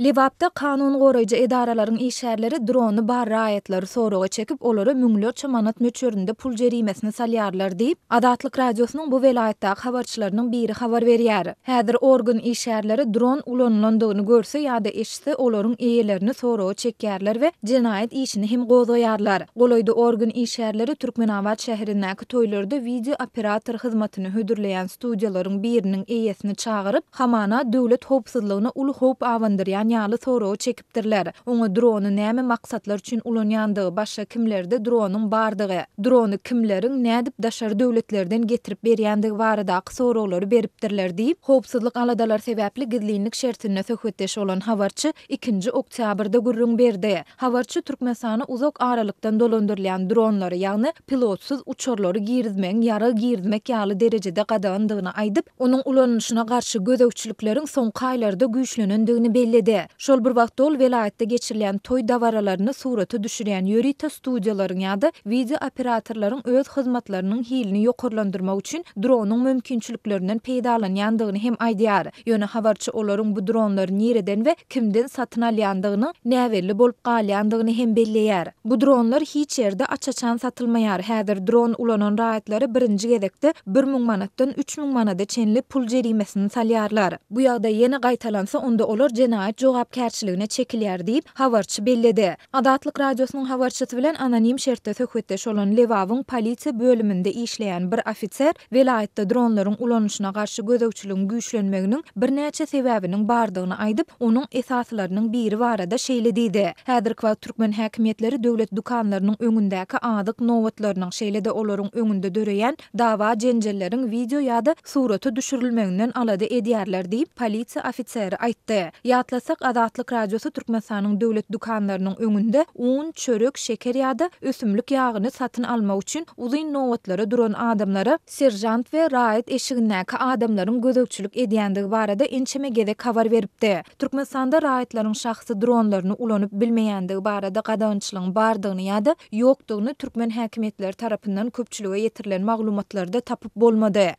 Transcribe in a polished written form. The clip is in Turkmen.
Lebapda kanun goraýjy edaralaryň işgärleri drony bar raýatlary soraga çekip, olara müňlerçe manat möçberinde pul jerimesini salýarlar diýip, Azatlyk Radiosynyň bu welaýatdaky habarçylarynyň biri habar berýär. Häzir organ işgärleri dron ulanylandygyny görse ýa-da eşitse, olaryň eýelerini soraga çekýärler we jenaýat işini hem gozgaýarlar. Golaýda organ işgärleri Türkmenabat şäherindäki toýlarda wideo operator hyzmatyny hödürleýän studiýalaryň biriniň eýesini çagyryp, hamana döwlet howpsuzlygyna uly howp abandyrýan ýaly soraga çekipdirler. Oňa drony näme maksatlar üçin ulanýandygy, başga kimlerde dronyň bardygy, drony kimleriň, nädip daşary döwletlerden getirip berýändigi baradaky soraglary beripdirler diýip, howpsuzlyk aladalary sebäpli gizlinlik şertinde söhbetdeş bolan habarçy ikinji oktýabrda gürrüň berdi. Habarçy Türkmenistana uzak aralykdan dolandyrylýan dronlary, ýagny pilotsyz uçarlary girizmegiň ýarag girizmek ýaly derejede gadagandygyny aýdyp, onuň ulanylyşyna garşy gözegçilikleriň soňky aýlarda güýçlenendigini belledi. Şol bir wagtda ol welaýatda geçirilýän toý dabaralaryny surata düşürýän ýörite studiýalaryň ýa-da wideo operatorlaryň öz hyzmatlarynyň hilini ýokarlandyrmak üçin dronyň mümkinçiliklerinden peýdalanýandygyny hem aýdýar. Ýöne habarçy olaryň bu dronlary nireden we kimden satyn alýandygynyň näbelli bolup galýandygyny hem belleýär. Bu dronlar hiç ýerde aç-açan satylmaýar. Häzir dron ulanan raýatlara birinji gezekde 1000 manatdan 3000 manada çenli pul jerimesini salýarlar. Bu ýagdaý ýene gaýtalansa, onda olar jenaýat jogapkärçiligine çekilýär diýip, habarçy belledi. Azatlyk Radiosynyň habarçysy bilen anonim şertde söhbetdeş bolan Lebabyň polisiýa bölüminde işleýän bir ofiser welaýatda dronlaryň ulanylyşyna garşy gözegçiligiň güýçlenmeginiň birnäçe sebäbiniň bardygyny aýdyp, onuň esasylarynyň biri barada şeýle diýdi, Häzirki wagt türkmen häkimiýetleri döwlet dükanlarynyň öňündäki azyk nobatlarynyň, şeýle-de olaryň öňünde döreýän dawa-jenjelleriň wideo ýa-da surata düşürilmeginden alada edýärler diýip, polisiýa ofiseri aýtdy. Ýatlasak, Azatlyk Radiosy Türkmenistanyň döwlet dükanlarynyň öňünde un, çörek, şeker ýa-da ösümlik ýagyny satyn almak üçin uzyn nobatlara duran adamlara seržant we raýat eşigindäki adamlaryň gözegçilik edýändigi barada ençeme gezek habar beripdi. Türkmenistanda raýatlaryň şahsy dronlaryny ulanyp bilmeýändigi barada gadagançylygyň bardygyny ýa-da ýokdugyny türkmen häkimiýetleri tarapyndan köpçülige ýetirilen maglumatlarda tapyp bolmady.